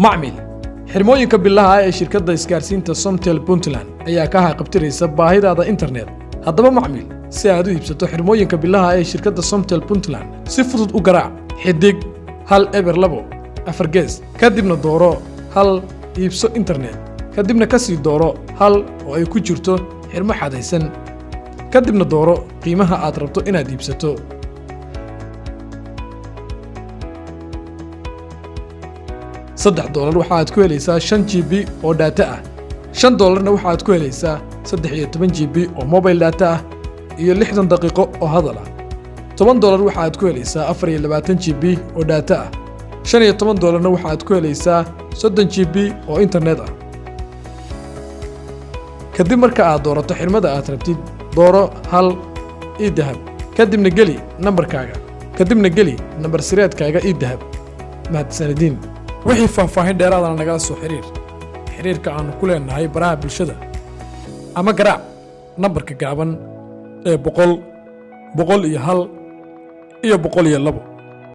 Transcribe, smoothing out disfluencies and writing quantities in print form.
Macmil, xirmooyinka bilaha ee shirkadda isgaarsiinta Somtel Puntland ayaa ka haqabtiraysa baahidaada internet. Haddaba macmil, si aad u iibsato xirmooyinka bilaha ee shirkadda Somtel Puntland, si fudud u garaac *1024#, kadibna dooro 1 iibso internet, kadibna ka sii dooro 1 oo ay ku jirto xirmo xadaysan, kadibna dooro qiimaha aad rabto inaad iibsato. $3 waxa aad ku helaysaa 5 GB oo data ah. $5na waxa aad ku helaysaa 13 GB oo mobile data ah iyo 60 daqiiqo oo hadal ah. $10 waxa aad ku helaysaa 24 GB oo data ah. $15na waxa aad ku helaysaa 30 GB oo internet ah. Kadib marka aad doorato xirmada aad rabtid, dooro 1 eDahab, kadibna geli nambarkaaga, kadibna geli nambar sireedkaaga eDahab. Mahadsanediin. Wixii faahfaahin dheeraadana nagala soo xiriir xiriirka aanu ku leenahay baraha bulshada ama garaac nambarka gaaban ee 100, 101 iyo 102.